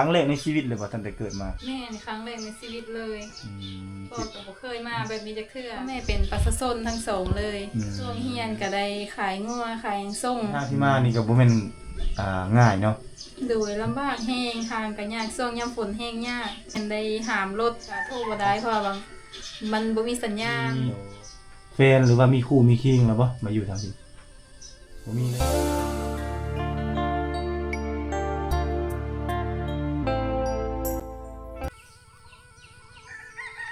ຄັ້ງແລກໃນຊີວິດເລີຍບໍ່ ຕັ້ງແຕ່ເກີດມາ? ແມ່ນ ຄັ້ງແລກໃນຊີວິດເລີຍ. ອືມ ພໍ່ກໍບໍ່ເຄີຍມາແບບນີ້ຈັກເທື່ອ. ແມ່ເປັນປະຊາຊົນທັງສອງເລີຍ. ອືມ ຊ່ວງຮຽນກໍໄດ້ຂາຍງົວຂາຍຫຍັງສົ່ງ. ທາງທີ່ມານີ້ກໍບໍ່ແມ່ນ ອ່າ ງ່າຍເນາະ. ໂດຍ ລຳບາກແຮງ ທາງກໍຍາກ ຊ່ວງຍາມຝົນແຮງຍາກ ແມ່ນໄດ້ຫາມລົດ ກໍໂທບໍ່ໄດ້ ເພາະວ່າບາງ ມັນບໍ່ມີສັນຍານ. ອືມ ແຟນ ຫຼືວ່າມີຄູ່ມີຄີງແລ້ວບໍ່ ມາຢູ່ທາງນີ້? ບໍ່ມີເລີຍ.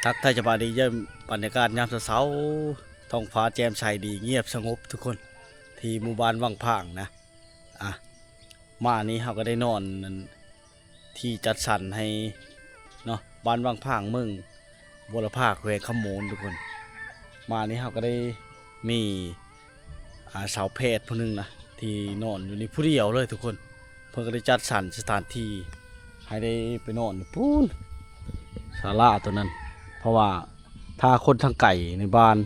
ທັກທາຍສະບາຍດີ ເຢ້ຽມບັນຍາກາດຍາມເຊົ້າໆ ທ້ອງຟ້າແຈ່ມໃສດີ ງຽບສະຫງົບທຸກຄົນ ທີ່ໝູ່ບ້ານວັງຜາງນະ. ອ່ະ ມານີ້ເຮົາກໍໄດ້ນອນນັ້ນ ທີ່ຈັດສັນໃຫ້ເນາະ ບ້ານວັງຜາງ ເມືອງບົວລະພາ ແຂວງຄຳມ່ວນທຸກຄົນ. ມານີ້ເຮົາກໍໄດ້ມີ ອ່າ ຊາວແພດຜູ້ໜຶ່ງນະ ທີ່ນອນຢູ່ນີ້ຜູ້ດຽວເລີຍທຸກຄົນ. ເພິ່ນກໍໄດ້ຈັດສັນສະຖານທີ່ໃຫ້ໄດ້ໄປນອນຢູ່ພຸ້ນ ສາລາຕົວນັ້ນ ເພາະວ່າຖ້າຄົນທາງໄກໃນບ້ານ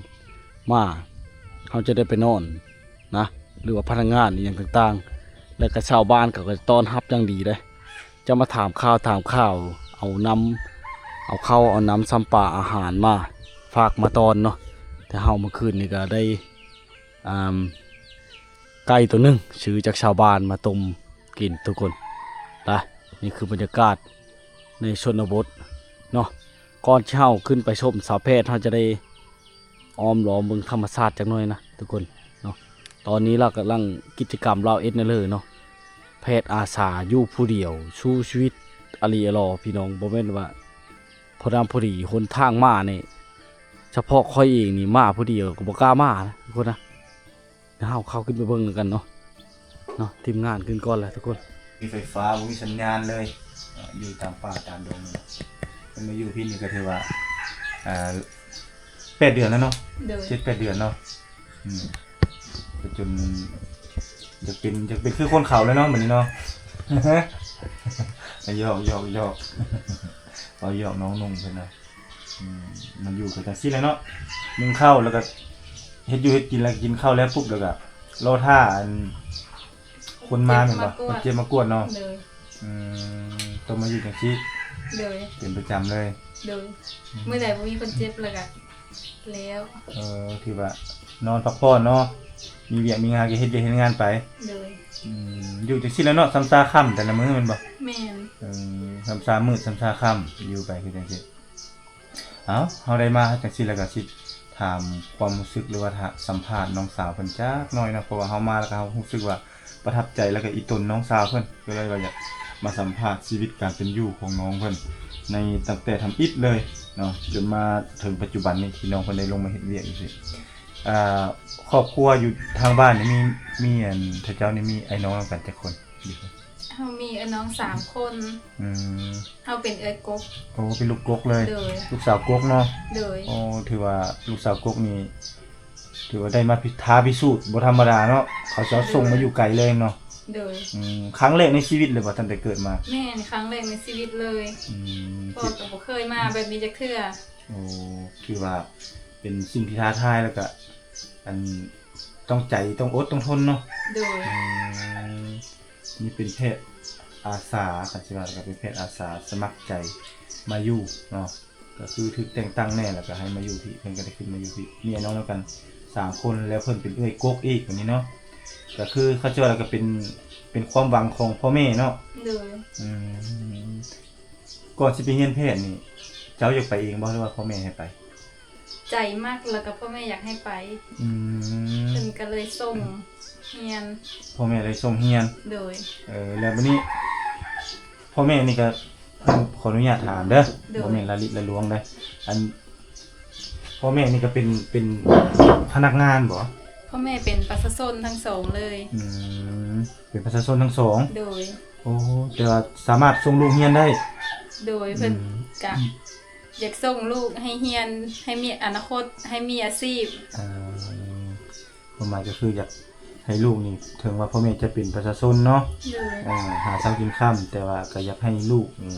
ມາ ເຮົາຈະໄດ້ໄປນອນ ນະ ຫຼືວ່າພະນັກງານອີ່ຫຍັງຕ່າງໆ ແລ້ວກໍຊາວບ້ານເຂົາກໍຕ້ອນຮັບຢ່າງດີເດ້. ຈະມາຖາມຂ່າວ ຖາມຂ່າວ ເອົານ້ຳ ເອົາເຂົ້າ ເອົານ້ຳຊຳປາ ອາຫານມາຝາກມາຕ້ອນເນາະ. ແຕ່ເຮົາມື້ຄືນນີ້ກໍໄດ້ ອ່າ ໄກ່ຕົວໜຶ່ງ ຊື້ຈາກຊາວບ້ານມາຕົ້ມກິນທຸກຄົນ. ນະ ນີ້ຄືບັນຍາກາດໃນຊົນນະບົດເນາະ. ກ່ອນທີ່ເຮົາຂຶ້ນໄປຊົມຊາວແພດ ເຮົາຈະໄດ້ ອ້ອມລ້ອມເບິ່ງທຳມະຊາດຈັກໜ້ອຍນະທຸກຄົນເນາະ. ຕອນນີ້ລາວກຳລັງກິດຈະກຳລາວເອັດແນວເລີເນາະ ແພດອາສາຢູ່ຜູ້ດຽວ ສູ້ຊີວິດອາລີອາລໍ ພີ່ນ້ອງ. ບໍ່ແມ່ນວ່າພໍດຳພໍດີ ຫົນທາງມານີ້ ສະເພາະຂ້ອຍເອງນີ້ມາຜູ້ດຽວກໍບໍ່ກ້າມານະທຸກຄົນນະ. ດຽວເຮົາເຂົ້າຂຶ້ນໄປເບິ່ງນຳກັນເນາະ ເນາະ ທີມງານຂຶ້ນກ່ອນແຫຼະທຸກຄົນ. ມີໄຟຟ້າ ບໍ່ມີສັນຍານເລີຍ ເອີ ຢູ່ຕາມປ່າຕາມດົງນີ້. ເພິ່ນມາຢູ່ພີ້ນີ້ກໍຖືວ່າ ເອີ ແປດເດືອນແລ້ວເນາະ. ໂດຍ ເຈັດແປດເດືອນເນາະ. ອືມ ກໍຈົນຢາກເປັນ ຢາກເປັນຄືຄົນເຂົາແລ້ວເນາະ ບັດນີ້ເນາະ. ຫຍອກ ຫຍອກ ຫຍອກ ເວົ້າຫຍອກນ້ອງນຸ່ງເພິ່ນນະ. ອືມ ມາຢູ່ກໍຈັ່ງຊີ້ແຫຼະເນາະ ໜຶ້ງເຂົ້າ ແລ້ວກໍເຮັດຢູ່ເຮັດກິນ ແລ້ວກໍກິນເຂົ້າແລ້ວປຸບ ແລ້ວກໍລໍຖ້າ ອັນ ຄົນມາແມ່ນບໍ່? ຄົນເຈັບມາກວດເນາະ. ໂດຍ ອືມ ຕ້ອງມາຢູ່ຈັ່ງຊີ້. ໂດຍ ເປັນປະຈຳເລີຍ. ໂດຍ ອືມ ມື້ໃດບໍ່ມີຄົນເຈັບແລ້ວກໍແລ້ວ. ເອີ ຖືວ່ານອນພັກຜ່ອນເນາະ ມີວຽກມີງານກໍເຮັດວຽກເຮັດງານໄປ. ໂດຍ ອືມ ຢູ່ຈັ່ງຊີ້ແຫຼະເນາະ ຊຳຊາຄ່ຳແຕ່ລະມື້ແມ່ນບໍ່? ແມ່ນ ເອີ ຊຳຊາມື້ຊຳຊາຄ່ຳ ຢູ່ໄປຄືຈັ່ງຊີ້. ເອົ້າ ເຮົາໄດ້ມາຈັ່ງຊີ້ແລ້ວກໍຊິຖາມຄວາມຮູ້ສຶກ ຫຼືວ່າຖາມສຳພາດນ້ອງສາວເພິ່ນຈັກໜ້ອຍເນາະ ເພາະວ່າເຮົາມາແລ້ວກໍເຮົາຮູ້ສຶກວ່າປະທັບໃຈ ແລ້ວກໍອີ່ຕົນນ້ອງສາວເພິ່ນ ກໍເລີຍວ່າຢາກມາສຳພາດຊີວິດການເປັນຢູ່ຂອງນ້ອງເພິ່ນ ໃນຕັ້ງແຕ່ທຳອິດເລີຍເນາະ ຈົນມາເຖິງປັດຈຸບັນນີ້ ທີ່ນ້ອງເພິ່ນໄດ້ລົງມາເຮັດວຽກຢູ່ຊີ້. ອ່າ ຄອບຄົວຢູ່ທາງບ້ານນີ້ມີ ມີອັນ ເຂົາເຈົ້ານີ້ມີອ້າຍນ້ອງນຳກັນຈັກຄົນ? ເຮົາມີອ້າຍນ້ອງສາມຄົນ. ອືມ ເຮົາເປັນເອື້ອຍກົກ. ໂອ້ ເປັນລູກກົກເລີຍ. ໂດຍ ລູກສາວກົກເນາະ. ໂດຍ ໂອ້ ຖືວ່າລູກສາວກົກນີ້ ຖືວ່າໄດ້ມາພິ ທ້າພິສູດບໍ່ທຳມະດາເນາະ ເຂົາຈະເອົາ ໂດຍ ສົ່ງມາຢູ່ໄກເລີຍເນາະ. ໂດຍ ອືມ ຄັ້ງແລກໃນຊີວິດເລີຍບໍ່ ຕັ້ງແຕ່ເກີດມາ? ແມ່ນ ຄັ້ງແລກໃນຊີວິດເລີຍ. ອືມ ພໍ່ກໍບໍ່ເຄີຍມາແບບນີ້ຈັກເທື່ອ. ໂອ້ ຖືວ່າເປັນສິ່ງທີ່ທ້າທາຍ ແລ້ວກະ ອັນ ຕ້ອງໃຈ ຕ້ອງອົດ ຕ້ອງທົນເນາະ. ໂດຍ ອືມ ນີ້ເປັນແພດອາສາ ຄັນຊິວ່າກໍເປັນແພດອາສາສະໝັກໃຈມາຢູ່ເນາະ ກໍຄືຖືກແຕ່ງຕັ້ງແດ່ ແລ້ວກໍໃຫ້ມາຢູ່ພີ້ ເພິ່ນກໍໄດ້ຂຶ້ນມາຢູ່ພີ້. ມີອ້າຍນ້ອງນຳກັນສາມຄົນ ແລ້ວເພິ່ນເປັນເອື້ອຍກົກອີກ ແບບນີ້ເນາະ ກໍຄືເຂົາເຈົ້າວ່າກໍເປັນ ເປັນຄວາມຫວັງຂອງພໍ່ແມ່ເນາະ. ໂດຍ ອືມ ກ່ອນຊິໄປຮຽນແພດນີ້ ເຈົ້າຢາກໄປເອງບໍ່ ຫຼືວ່າພໍ່ແມ່ໃຫ້ໄປ? ໃຈມັກ ແລ້ວກໍພໍ່ແມ່ຢາກໃຫ້ໄປ. ອືມ ເພິ່ນກໍເລີຍສົ່ງຮຽນ. ພໍ່ແມ່ເລີຍສົ່ງຮຽນ. ໂດຍ ເອີ ແລ້ວບັດນີ້ ພໍ່ແມ່ນີ້ກໍ ອັນ ຂໍອະນຸຍາດຖາມເດີ. ໂດຍ ບໍ່ແມ່ນລະລິດລະລວງເດີ ອັນ ພໍ່ແມ່ນີ້ກໍເປັນ ເປັນພະນັກງານບໍ່? ພໍ່ແມ່ເປັນປະຊາຊົນທັງສອງເລີຍ. ອືມ ເປັນປະຊາຊົນທັງສອງ. ໂດຍ ໂອ້ ແຕ່ວ່າສາມາດສົ່ງລູກຮຽນໄດ້. ໂດຍ ອືມ ເພິ່ນກະຢາກສົ່ງລູກໃຫ້ຮຽນ ໃຫ້ມີອະນາຄົດ ໃຫ້ມີອາຊີບ. ເອີ ຄວາມໝາຍກໍຄືຢາກໃຫ້ລູກນີ້ ເຖິງວ່າພໍ່ແມ່ຈະເປັນປະຊາຊົນເນາະ. ໂດຍ ເອີ ຫາເຊົ້າກິນຄ່ຳ ແຕ່ວ່າກໍຢາກໃຫ້ລູກນີ້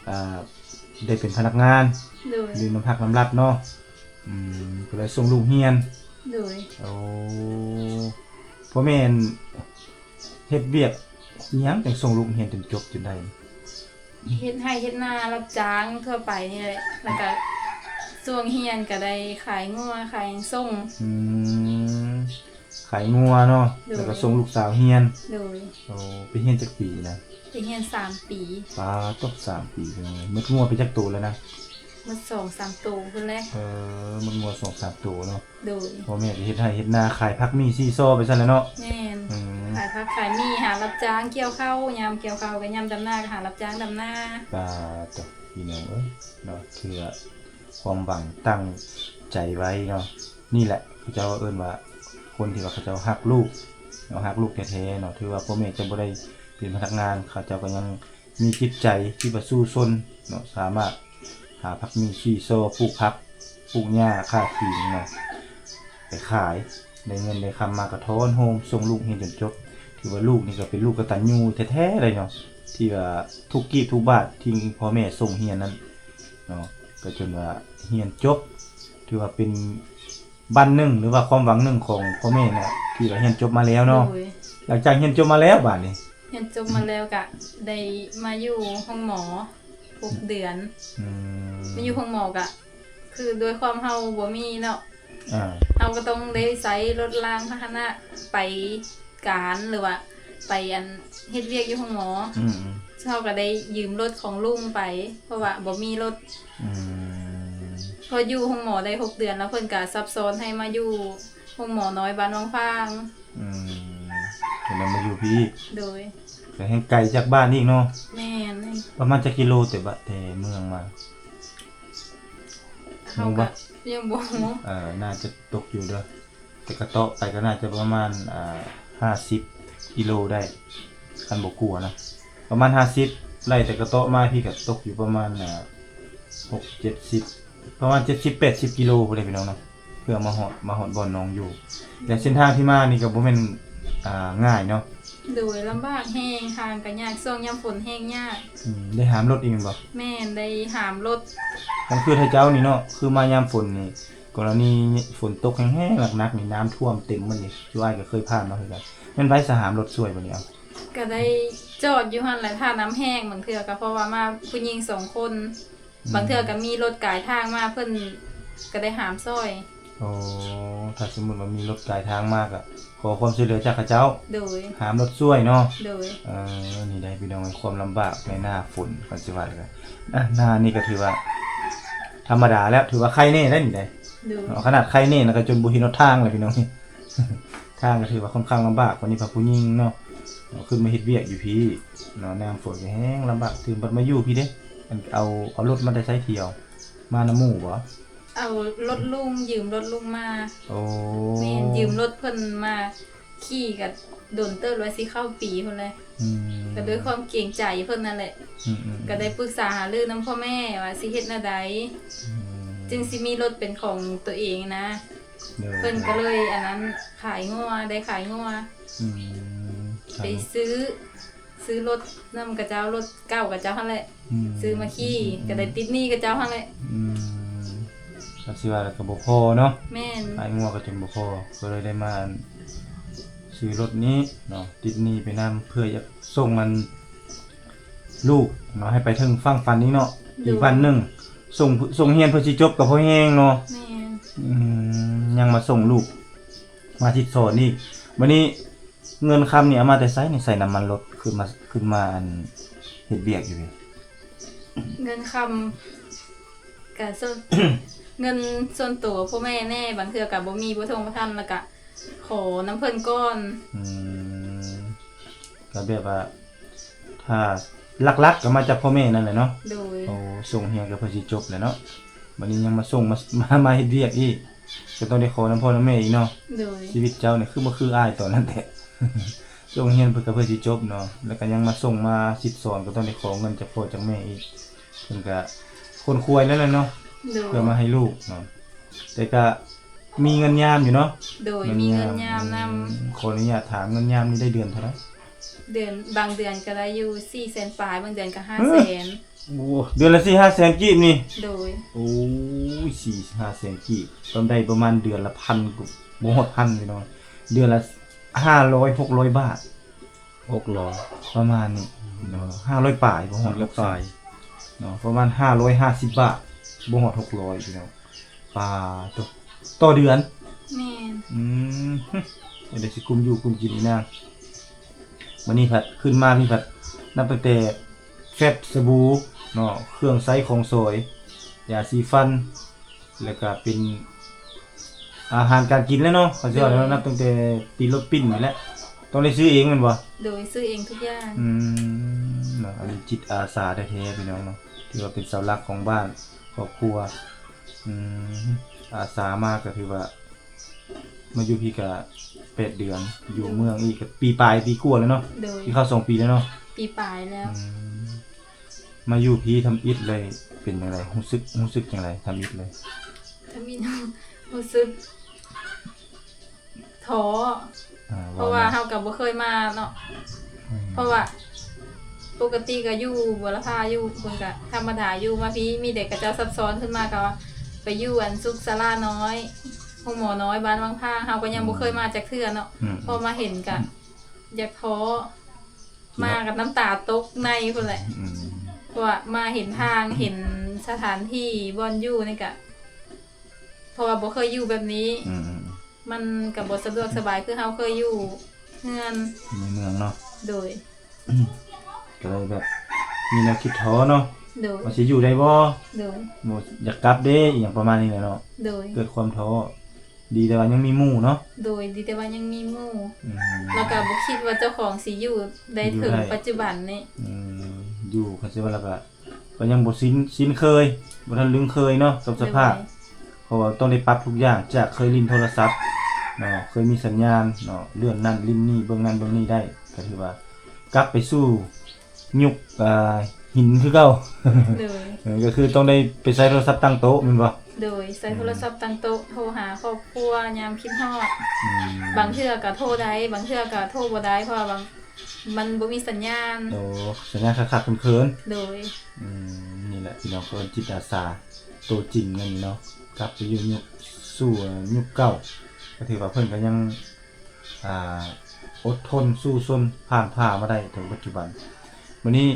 ອ່າ ໄດ້ເປັນພະນັກງານ. ໂດຍ ຢູ່ນຳພັກນຳລັດເນາະ. ອືມ ກໍເລີຍສົ່ງລູກຮຽນ. ໂດຍ ໂອ້ ພໍ່ແມ່ເຮັດວຽກອີ່ຫຍັງ ຈັ່ງສົ່ງລູກຮຽນຈົນຈົບຈົນໄດ້? ເຮັດໄຮ່ເຮັດນາ ຮັບຈ້າງທົ່ວໄປນີ້ແຫຼະ ແລ້ວກະຊ່ວງຮຽນກະໄດ້ຂາຍງົວ ຂາຍຫຍັງສົ່ງ. ອືມ ຂາຍງົວເນາະ. ໂດຍ ແລ້ວກໍສົ່ງລູກສາວຮຽນ. ໂດຍ. ໂອ້ ໄປຮຽນຈັກປີນະ? ໄປຮຽນສາມປີ. ປາດ ຕົກສາມປີເລີຍ. ໝົດງົວໄປຈັກໂຕແລ້ວນະ? ໝົດສອງສາມໂຕພຸ້ນແຫຼະ. ເອີ ໝົດງົວສອງສາມໂຕເນາະ. ໂດຍ. ພໍ່ແມ່ກໍເຮັດໄຮ່ເຮັດນາ ຂາຍຜັກໝີ່ຊີ້ຊໍໄປຊັ້ນແຫຼະເນາະ. ແມ່ນ. ອືມ ຂາຍຜັກຂາຍໝີ່ ຫາຮັບຈ້າງກ່ຽວເຂົ້າ ຍາມກ່ຽວເຂົ້າກໍຍາມດຳນາ ກໍຫາຮັບຈ້າງດຳນາ. ປາດ ໂທ້ ພີ່ນ້ອງເອີຍເນາະ ຄືວ່າຄວາມຫວັງຕັ້ງໃຈໄວ້ເນາະ. ນີ້ແຫຼະ ເຂົາເຈົ້າເອີ້ນວ່າ ຄົນທີ່ວ່າເຂົາເຈົ້າຮັກລູກເນາະ ຮັກລູກແທ້ໆເນາະ. ຖືວ່າພໍ່ແມ່ຈະບໍ່ໄດ້ເປັນພະນັກງານ ເຂົາເຈົ້າກໍຍັງມີຈິດໃຈທີ່ວ່າສູ້ຊົນເນາະ ສາມາດຫາຜັກໝີ່ຊີ້ຊໍ ປູກຜັກປູກຫຍ້າ ຄ້າຂິງເນາະ ໄປຂາຍ ໄດ້ເງິນໄດ້ຄຳມາກໍຖອນໂຮມສົ່ງລູກຮຽນຈົນຈົບ. ຖືວ່າລູກນີ້ກໍເປັນລູກກະຕັນຍູແທ້ໆເລີຍເນາະ ທີ່ວ່າທຸກກີບທຸກບາດທີ່ພໍ່ແມ່ສົ່ງຮຽນນັ້ນເນາະ ກໍຈົນວ່າຮຽນຈົບ ຖືວ່າເປັນ ບັ້ນໜຶ່ງ ຫຼືວ່າຄວາມຫວັງໜຶ່ງຂອງພໍ່ແມ່ນະ ທີ່ວ່າຮຽນຈົບມາແລ້ວເນາະ. ໂດຍ. ຫຼັງຈາກຮຽນຈົບມາແລ້ວບາດນີ້ ຮຽນຈົບມາແລ້ວກະໄດ້ມາຢູ່ໂຮງໝໍຫົກເດືອນ. ອືມ ມາຢູ່ໂຮງໝໍກະ ຄືດ້ວຍຄວາມເຮົາບໍ່ມີເນາະ ອ່າ ເຮົາກໍຕ້ອງໄດ້ໃຊ້ລົດລາງພາຫະນະໄປການ ຫຼືວ່າໄປອັນເຮັດວຽກຢູ່ໂຮງໝໍ. ອືມ ເຮົາກໍໄດ້ຢືມລົດຂອງລຸງໄປ ເພາະວ່າບໍ່ມີລົດ. ອືມ ພໍຢູ່ໂຮງໝໍໄດ້ຫົກເດືອນແລ້ວ ເພິ່ນກະຊັບຊ້ອນໃຫ້ມາຢູ່ໂຮງໝໍນ້ອຍບ້ານວັງຟາງ. ອືມ ເພິ່ນນຳມາຢູ່ພີ້ອີກ. ໂດຍ. ກໍແຮ່ງໄກຈາກບ້ານອີກເນາະ. ແມ່ນ. ປະມານຈັກກິໂລແຕ່ບາດ ແຕ່ເມືອງມາ? ເຮົາກໍຍັງບໍ່ຮູ້. ເອີ ໜ້າຈະຕົກຢູ່ເດີ ແຕ່ກະເຕາະໄປກໍໜ້າຈະປະມານ ອ່າ ຫ້າສິບກິໂລໄດ້ ຄັນບໍ່ກົວນະ ປະມານຫ້າສິບ ໄລ່ແຕ່ກະເຕາະມາພີ້ກໍຕົກຢູ່ປະມານ ອ່າ ຫົກເຈັດສິບ ປະມານເຈັດສິບແປດສິບກິໂລພຸ້ນເດ້ພີ່ນ້ອງເນາະ ເພື່ອມາຮອດ ມາຮອດບ່ອນນ້ອງຢູ່. ແລະເສັ້ນທາງທີ່ມານີ້ກໍບໍ່ແມ່ນ ອ່າ ງ່າຍເນາະ. ໂດຍ. ລຳບາກແຮງ ທາງກໍຍາກ ຊ່ວງຍາມຝົນແຮງຍາກ. ອືມ ໄດ້ຫາມລົດອີກແມ່ນບໍ່? ແມ່ນ ໄດ້ຫາມລົດ. ຄັນຄືໄທເຈົ້ານີ້ເນາະ ຄືມາຍາມຝົນນີ້ ກໍລະນີຝົນຕົກແຮງໆ ໜັກໆນີ້ ນ້ຳຖ້ວມເຕັມໝົດນີ້ ຈຸອ້າຍກໍເຄີຍຜ່ານມາຄືກັນ. ແມ່ນໃຜສະຫາມລົດຊ່ວຍບັດນີ້ເອົາ? ກໍໄດ້ຈອດຢູ່ຫັ້ນແຫຼະ ຖ້ານ້ຳແຫ້ງ ບາງເທື່ອກໍເພາະວ່າມາຜູ້ຍິງສອງຄົນ ອືມ ບາງເທື່ອກໍມີລົດກາຍທາງມາ ເພິ່ນກໍໄດ້ຫາມຊ່ອຍ. ໂອ້ ຖ້າສົມມຸດວ່າມີລົດກາຍທາງມາກໍຂໍຄວາມຊ່ວຍເຫຼືອຈາກເຂົາເຈົ້າ. ໂດຍ. ຫາມລົດຊ່ວຍເນາະ. ໂດຍ. ເອີ ນີ້ໄດ໋ພີ່ນ້ອງ ຄວາມລຳບາກໃນໜ້າຝົນ ຄັນຊິວ່າແລ້ວກໍ ອ່ະ ໜ້ານີ້ກໍຖືວ່າທຳມະດາແລ້ວ ຖືວ່າໄຄແນ່ໄດ໋ນີ້ໄດ໋. ໂດຍ. ເນາະ ຂະໜາດໄຄແນ່ນະ ກໍຈົນບໍ່ເຫັນຫົນທາງແລ້ວພີ່ນ້ອງ ທາງກໍຖືວ່າຄ່ອນຂ້າງລຳບາກ. ບັດນີ້ພາຜູ້ຍິງເນາະ ເນາະ ຂຶ້ນມາເຮັດວຽກຢູ່ພີ້ເນາະ ຍາມຝົນກໍແຮງລຳບາກ ຕື່ມບັດມາຢູ່ພີ້ເດ້. ອັນ ເອົາ ເອົາລົດມາແຕ່ໃສທ່ຽວ? ມານຳໝູ່ບໍ່? ເອົາລົດລຸງ ຢືມລົດລຸງມາ. ໂອ້ ແມ່ນ ຢືມລົດເພິ່ນມາຂີ່ກໍດົນເຕີບແລ້ວ ຊິເຂົ້າປີພຸ້ນແຫຼະ. ອືມ ກໍດ້ວຍຄວາມເກງໃຈເພິ່ນນັ້ນແຫຼະ. ອືມໆໆ ກໍໄດ້ປຶກສາຫາລືນຳພໍ່ແມ່ວ່າຊິເຮັດແນວໃດ ອືມ ຈຶ່ງຊິມີລົດເປັນຂອງຕົວເອງນະ. ໂດຍ. ເພິ່ນກໍເລີຍອັນນັ້ນ ຂາຍງົວ ໄດ້ຂາຍງົວ. ອືມ ໄປຊື້ ຊື້ລົດນຳເຂົາເຈົ້າ ລົດເກົ່າເຂົາເຈົ້າຫັ້ນແຫຼະ. ອືມ ຊື້ມາຂີ່ ອືມໆໆ ກໍໄດ້ຕິດໜີ້ເຂົາເຈົ້າຫັ້ນແຫຼະ. ອືມ ກໍຊິວ່າແລ້ວກໍບໍ່ພໍເນາະ. ແມ່ນ. ຂາຍງົວກໍຈົນບໍ່ພໍ ກໍເລີຍໄດ້ມາ ອັນ ຊື້ລົດນີ້ເນາະ ຕິດໜີ້ໄປນຳ ເພື່ອຢາກສົ່ງ ອັນ ລູກເນາະ ໃຫ້ໄປເຖິງຝັ່ງຝັນອີກເນາະ. ໂດຍ. ອີກວັນໜຶ່ງ ສົ່ງ ສົ່ງຮຽນເພື່ອຊິຈົບກໍພໍແຮງເນາະ. ແມ່ນ. ອືມ ຍັງມາສົ່ງລູກ ມາສິດສອນອີກ. ບັດນີ້ເງິນຄຳນີ້ເອົາມາແຕ່ໃສນີ້? ໃສ່ນ້ຳມັນລົດ ຂຶ້ນມາ ຂຶ້ນມາ ອັນ ເຮັດວຽກຢູ່ນີ້. ເງິນຄຳ ກະສ່ວນ ເງິນສ່ວນໂຕພໍ່ແມ່ແດ່ ບາງເທື່ອກະບໍ່ມີ ບໍ່ທົ່ງບໍ່ທັນ ແລ້ວກະຂໍນຳເພິ່ນກ່ອນ. ອືມ ກະແບບວ່າ ຖ້າຫຼັກໆກະມາຈາກພໍ່ແມ່ນັ້ນແຫຼະເນາະ. ໂດຍ. ໂອ້ ສົ່ງຮຽນກະເພື່ອຊິຈົບແຫຼະເນາະ ບັດນີ້ຍັງມາສົ່ງ ມາ ມາ ມາເຮັດວຽກອີກ ກະຕ້ອງໄດ້ຂໍນຳພໍ່ນຳແມ່ອີກເນາະ. ໂດຍ. ຊີວິດເຈົ້ານີ້ຄືບໍ່ຄືອ້າຍຕອນນັ້ນແທ້ ສົ່ງຮຽນເພິ່ນກະເພື່ອຊິຈົບເນາະ ແລ້ວກະຍັງມາສົ່ງມາສິດສອນ ກະຕ້ອງໄດ້ຂໍເງິນຈາກພໍ່ຈາກແມ່ອີກ. ເພິ່ນກະຂົນຂວາຍແລ້ວແຫຼະເນາະ. ໂດຍ. ເພື່ອມາໃຫ້ລູກເນາະ ແຕ່ກະມີເງິນຍາມຢູ່ເນາະ. ໂດຍ. ມີເງິນຍາມນຳ. ອືມ ຂໍອະນຸຍາດຖາມ ເງິນຍາມນີ້ໄດ້ເດືອນເທົ່າໃດ? ເດືອນ ບາງເດືອນກະໄດ້ຢູ່ສີ່ແສນປາຍ ບາງເດືອນກະຫ້າແສນ. ໂອ້ ເດືອນລະສີ່ຫ້າແສນກີບນີ້. ໂດຍ. ໂອ້ຍ ສີ່ຫ້າແສນກີບ ຕ້ອງໄດ້ປະມານເດືອນລະພັນ ບໍ່ຮອດພັນພີ່ນ້ອງ ເດືອນລະຫ້າຮ້ອຍ ຫົກຮ້ອຍບາດ ຫົກຮ້ອຍ ປະມານນີ້. ເນາະ ຫ້າຮ້ອຍປາຍ ບໍ່ຮອດ ຫ້າຮ້ອຍປາຍເນາະ ປະມານຫ້າຮ້ອຍຫ້າສິບບາດ ບໍ່ຮອດຫົກຮ້ອຍ ພີ່ນ້ອງ. ປາໂຕ ຕໍ່ເດືອນ? ແມ່ນ. ອືມ ຈັ່ງໃດຊິກຸ້ມຢູ່ກຸ້ມກິນອີ່ນາງ. ບັດນີ້ພັດຂຶ້ນມານີ້ພັດ ນັບຕັ້ງແຕ່ແຟບ ສະບູເນາະ ເຄື່ອງໃຊ້ຂອງສອຍ ຢາສີຟັນ ແລ້ວກະເປັນອາຫານການກິນແຫຼະເນາະ ເຂົາຊິວ່າ ໂດຍ ນັບຕັ້ງແຕ່ຕີນລົດປີ້ນນີ້ແຫຼະ ຕ້ອງໄດ້ຊື້ເອງແມ່ນບໍ່? ໂດຍ ຊື້ເອງທຸກຢ່າງ. ອືມ ເນາະ ອັນນີ້ຈິດອາສາແທ້ໆ ພີ່ນ້ອງເນາະ ຖືວ່າເປັນເສົາຫຼັກຂອງບ້ານຄອບຄົວ. ອືມ ອາສາມາກໍຖືວ່າ ມາຢູ່ພີ້ກໍແປດເດືອນ ຢູ່ເມືອງອີກກໍປີປາຍ ປີກວ່າແລ້ວເນາະ. ໂດຍ ປີເຂົ້າສອງປີແລ້ວເນາະ ປີປາຍແລ້ວ. ອືມ ມາຢູ່ພີ້ທຳອິດເລີຍ ເປັນຈັ່ງໃດ? ຮູ້ສຶກ ຮູ້ສຶກຈັ່ງໃດ? ທຳອິດເລີຍ ທຳອິດ ຮູ້ສຶກທໍ້ ອາ ເພາະວ່າເຮົາກໍບໍ່ເຄີຍມາເນາະ. ອືມ ເພາະວ່າປົກກະຕິກໍຢູ່ບົວລະພາ ຢູ່ເພິ່ນກໍທຳມະດາຢູ່ ມາພີ້ມີແຕ່ເຂົາເຈົ້າຊັບຊ້ອນຂຶ້ນມາ ກໍວ່າໄປຢູ່ອັນສຸກສາລານ້ອຍ ໂຮງໝໍນ້ອຍ ບ້ານວັງຜາງ ເຮົາກໍຍັງບໍ່ເຄີຍມາຈັກເທື່ອເນາະ. ອືມ ພໍມາເຫັນກໍ ອືມ ຢາກທໍ້ ມາກັບນ້ຳຕາຕົກໃນພຸ້ນແຫຼະ. ອືມ ເພາະວ່າມາເຫັນທາງ ເຫັນສະຖານທີ່ບ່ອນຢູ່ນີ້ກະ ເພາະວ່າບໍ່ເຄີຍຢູ່ແບບນີ້. ອືມ ມັນກະບໍ່ສະດວກສະບາຍຄືເຮົາເຄີຍຢູ່ເຮືອນໃນເມືອງເນາະ. ໂດຍ ກໍເລີຍແບບມີແນວຄິດທໍ້ເນາະ. ໂດຍ ວ່າຊິຢູ່ໄດ້ບໍ່? ໂດຍ ບໍ່ຢາກກັບເດ້ ອີ່ຫຍັງປະມານນີ້ແຫຼະເນາະ. ໂດຍ ເກີດຄວາມທໍ້. ດີແຕ່ວ່າຍັງມີໝູ່ເນາະ. ໂດຍ ດີແຕ່ວ່າຍັງມີໝູ່. ອືມ ແລ້ວກໍບໍ່ຄິດວ່າເຈົ້າຂອງຊິຢູ່ໄດ້ເຖິງ ຢູ່ໄດ້ ປັດຈຸບັນນີ້. ອືມ ຢູ່ ຄັນຊິວ່າແລ້ວກໍ ກໍຍັງບໍ່ຊິນ ຊິນເຄີຍ ບໍ່ທັນລຶ້ງເຄີຍເນາະກັບສະພາບ. ໂດຍ ເພາະວ່າຕ້ອງໄດ້ປັບທຸກຢ່າງ ຈາກເຄີຍຫຼິ້ນໂທລະສັບເນາະ ເຄີຍມີສັນຍານເນາະ ເລື່ອນນັ້ນຫຼິ້ນນີ້ ເບິ່ງນັ້ນເບິ່ງນີ້ໄດ້ ກໍຖືວ່າກັບໄປສູ່ ຍຸກ ອ່າ ຫີນຄືເກົ່າ. ໂດຍ ເອີ ກໍຄືຕ້ອງໄດ້ໄປໃຊ້ໂທລະສັບຕັ້ງໂຕະແມ່ນບໍ່? ໂດຍ ໃຊ້ ອືມ ໂທລະສັບຕັ້ງໂຕະ ໂທຫາຄອບຄົວຍາມຄິດຮອດ. ອືມ ບາງເທື່ອກໍໂທໄດ້ ບາງເທື່ອກໍໂທບໍ່ໄດ້ ເພາະວ່າບາງ ມັນບໍ່ມີສັນຍານ. ໂອ້ ສັນຍານຂາດໆເຂີນໆ. ໂດຍ ອືມ ນີ້ແຫຼະ ພີ່ນ້ອງ ເພິ່ນຈິດອາສາໂຕຈິງແມ່ນນີ້ເນາະ ກັບໄປຢູ່ຍຸກສູ່ຍຸກເກົ່າ ກໍຖືວ່າເພິ່ນກໍຍັງ ອ່າ ອົດທົນສູ້ຊົນຜ່ານຜ່າມາໄດ້ເຖິງປັດຈຸບັນ. ບັດນີ້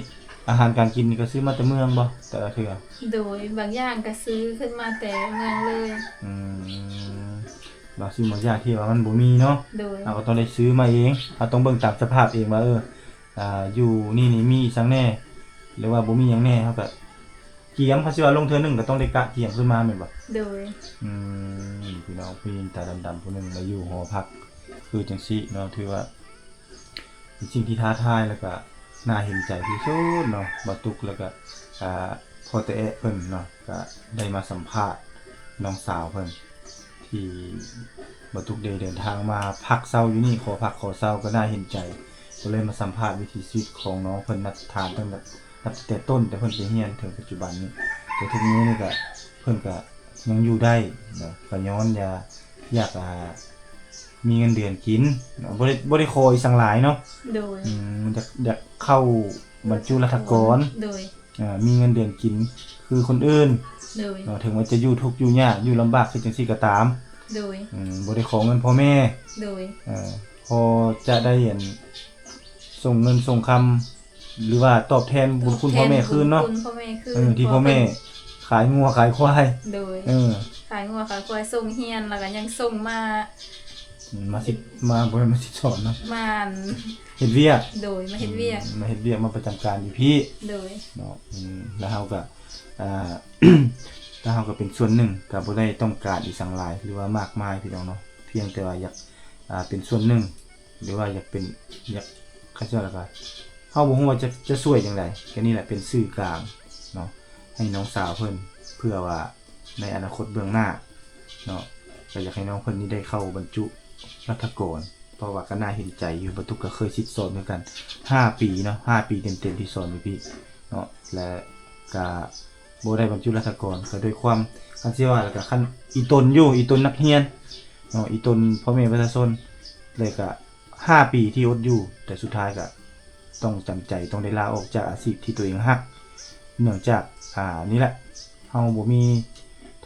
ອາຫານການກິນນີ້ກໍຊື້ມາແຕ່ເມືອງບໍ່ ແຕ່ລະເທື່ອ? ໂດຍ ບາງຢ່າງກໍຊື້ຂຶ້ນມາແຕ່ເມືອງເລີຍ. ອືມ ບາງສິ່ງບາງຢ່າງທີ່ວ່າມັນບໍ່ມີເນາະ. ໂດຍ ເຮົາກໍຕ້ອງໄດ້ຊື້ມາເອງ ເຮົາຕ້ອງເບິ່ງຕາມສະພາບເອງວ່າ ເອີ ອ່າ ຢູ່ນີ້ນີ້ມີອີ່ຫຍັງແດ່ ຫຼືວ່າບໍ່ມີຫຍັງແດ່ ເຮົາກໍກຽມ ເຮົາຊິວ່າລົງເທື່ອໜຶ່ງກໍຕ້ອງໄດ້ກະກຽມຂຶ້ນມາແມ່ນບໍ່? ໂດຍ ອືມ ພີ່ນ້ອງຜູ້ຍິງຕາດຳໆຜູ້ໜຶ່ງມາຢູ່ຫໍພັກຄືຈັ່ງຊີ້ເນາະ ຖືວ່າເປັນສິ່ງທີ່ທ້າທາຍ ແລ້ວກໍໜ້າເຫັນໃຈທີ່ສຸດເນາະ ບ່າວຕຸກ ແລ້ວກໍ ອ່າ ພໍ່ຕາແອະເພິ່ນເນາະ ກໍໄດ້ມາສຳພາດນ້ອງສາວເພິ່ນ ທີ່ບ່າວຕຸກໄດ້ເດີນທາງມາພັກເຊົາຢູ່ນີ້ ຂໍພັກຂໍເຊົາ ກໍໜ້າເຫັນໃຈ ກໍເລີຍມາສຳພາດວິຖີຊີວິດຂອງນ້ອງເພິ່ນ ນັບຖານຕັ້ງແຕ່ ນັບແຕ່ຕົ້ນ ແຕ່ເພິ່ນໄປຮຽນເຖິງປັດຈຸບັນນີ້ ແຕ່ທຸກມື້ນີ້ກໍ ເພິ່ນກໍຍັງຢູ່ໄດ້ເນາະ ກໍຍ້ອນຢາກ ຢາກ ອ່າ ມີເງິນເດືອນກິນເນາະ ບໍ່ໄດ້ ບໍ່ໄດ້ຂໍອີ່ຫຍັງຫຼາຍເນາະ. ໂດຍ ອືມ ຢາກ ຢາກເຂົ້າບັນຈຸລັດຖະກອນ ໂດຍ ອ່າ ມີເງິນເດືອນກິນຄືຄົນອື່ນ ໂດຍ ເນາະ ເຖິງວ່າຈະຢູ່ທຸກຢູ່ຍາກຢູ່ລຳບາກຄືຈັ່ງຊີ້ກໍຕາມ ໂດຍ ອືມ ບໍ່ໄດ້ຂໍເງິນພໍ່ແມ່ ໂດຍ ເອີ ພໍຈະໄດ້ອັນ ສົ່ງເງິນສົ່ງຄຳ ຫຼືວ່າຕອບແທນບຸນຄຸນພໍ່ແມ່ຄືນເນາະ ເອີ ທີ່ພໍ່ແມ່ຂາຍງົວຂາຍຄວາຍ ໂດຍ ເອີ ຂາຍງົວຂາຍຄວາຍ ສົ່ງຮຽນ ແລ້ວກໍຍັງສົ່ງມາ ອືມ ມາສິດ ມາ ບໍ່ແມ່ນມາສິດສອນເນາະ ມາເຮັດວຽກ ໂດຍ ມາເຮັດວຽກ ອືມ ມາເຮັດວຽກ ມາປະຈຳການຢູ່ພີ້ ໂດຍ ເນາະ ອືມ ແລ້ວເຮົາກໍ ອ່າ ແລ້ວເຮົາກໍເປັນສ່ວນໜຶ່ງ ກໍບໍ່ໄດ້ຕ້ອງການອີ່ຫຍັງຫຼາຍ ຫຼືວ່າມາກມາຍ ພີ່ນ້ອງເນາະ ພຽງແຕ່ວ່າຢາກ ອ່າ ເປັນສ່ວນໜຶ່ງ ຫຼືວ່າຢາກເປັນ ຢາກ ເຂົາເຈົ້າ ແລ້ວກໍ ເຮົາບໍ່ຮູ້ວ່າຈະ ຈະຊ່ວຍຈັ່ງໃດ ກໍນີ້ແຫຼະເປັນສື່ກາງເນາະ ໃຫ້ນ້ອງສາວເພິ່ນ ເພື່ອວ່າ ໃນອະນາຄົດເບື້ອງໜ້າເນາະ ກໍຢາກໃຫ້ນ້ອງເພິ່ນນີ້ໄດ້ເຂົ້າບັນຈຸລັດຖະກອນ ເພາະວ່າກໍໜ້າເຫັນໃຈຢູ່ ບ່າວຕຸກກໍເຄີຍສິດສອນຄືກັນ ຫ້າປີເນາະ ຫ້າປີເຕັມໆທີ່ສອນຢູ່ພີ້ເນາະ ແລະກໍບໍ່ໄດ້ບັນຈຸລັດຖະກອນ ກໍດ້ວຍຄວາມ ຄັນຊິວ່າແລ້ວກໍຄັນອີ່ຕົນຢູ່ ອີ່ຕົນນັກຮຽນເນາະ ອີ່ຕົນພໍ່ແມ່ປະຊາຊົນ ແລ້ວກໍ ຫ້າປີທີ່ອົດຢູ່ ແຕ່ສຸດທ້າຍກໍຕ້ອງຈຳໃຈ ຕ້ອງໄດ້ລາອອກຈາກອາຊີບທີ່ຕົວເອງຮັກ ເນື່ອງຈາກ ອ່າ ນີ້ແຫຼະ ເຮົາບໍ່ມີ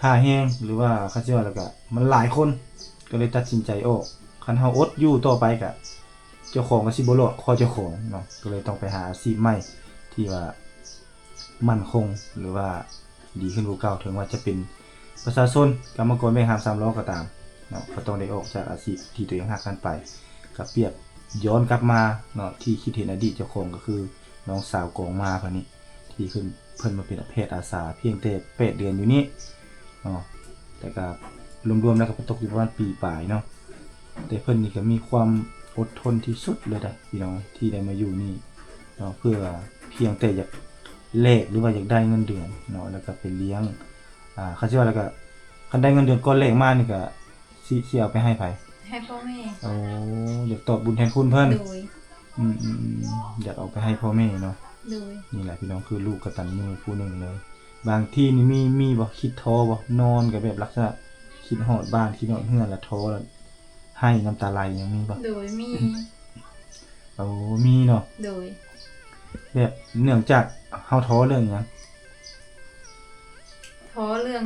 ທ່າແຮງ ຫຼືວ່າ ຄັນຊິວ່າແລ້ວກໍ ມັນຫຼາຍຄົນ ກໍເລີຍຕັດສິນໃຈອອກ ຄັນເຮົາອົດຢູ່ຕໍ່ໄປກໍ ເຈົ້າຂອງກໍຊິບໍ່ລອດຄໍເຈົ້າຂອງເນາະ ກໍເລີຍຕ້ອງໄປຫາອາຊີບໃໝ່ທີ່ວ່າໝັ້ນຄົງ ຫຼືວ່າດີຂຶ້ນກວ່າເກົ່າ ເຖິງວ່າຈະເປັນປະຊາຊົນ ກຳມະກອນແບກຫາມສາມລໍ້ກໍຕາມເນາະ ກໍຕ້ອງໄດ້ອອກຈາກອາຊີບທີ່ຕົວເອງຮັກນັ້ນໄປ. ກໍປຽບຍ້ອນກັບມາເນາະ ທີ່ຄິດເຫັນອະດີດເຈົ້າຂອງ ກໍຄືນ້ອງສາວກອງມາເພິ່ນນີ້ ທີ່ຂຶ້ນ ເພິ່ນມາເປັນແພດອາສາພຽງແຕ່ແປດເດືອນຢູ່ນີ້ເນາະ ແຕ່ກໍລວມໆແລ້ວກໍຕົກຢູ່ປະມານປີປາຍເນາະ. ແຕ່ເພິ່ນນີ້ກໍມີຄວາມອົດທົນທີ່ສຸດເລີຍເດ້ພີ່ນ້ອງ ທີ່ໄດ້ມາຢູ່ນີ້ເນາະ ເພື່ອພຽງແຕ່ຢາກແລກ ຫຼືວ່າຢາກໄດ້ເງິນເດືອນເນາະ ແລ້ວກໍໄປລ້ຽງ ອ່າ ຄັນຊິວ່າແລ້ວກໍ ຄັນໄດ້ເງິນເດືອນກ້ອນແລກມານີ້ກໍ ຊິ ຊິເອົາໄປໃຫ້ໃຜ? ໃຫ້ພໍ່ແມ່. ໂອ້ ຢາກຕອບບຸນແທນຄຸນເພິ່ນ. ໂດຍ. ອືມໆໆ ຢາກເອົາໄປໃຫ້ພໍ່ແມ່ເນາະ. ໂດຍ. ນີ້ແຫຼະພີ່ນ້ອງ ຄືລູກກະຕັນຍູຜູ້ໜຶ່ງເລີຍ. ບາງທີນີ້ມີ ມີບໍ່ ຄິດທໍ້ບໍ່? ນອນກໍແບບລັກສະນະຄິດຮອດບ້ານ ຄິດຮອດເຮືອນ ລະທໍ້ ລະໄຫ້ນ້ຳຕາໄຫຼ ຍັງມີບໍ່? ໂດຍ ມີ. ໂອ້ ມີເນາະ. ໂດຍ. ແບບເນື່ອງຈາກເຮົາທໍ້ເລື່ອງຫຍັງ? ທໍ້ເລື່ອງ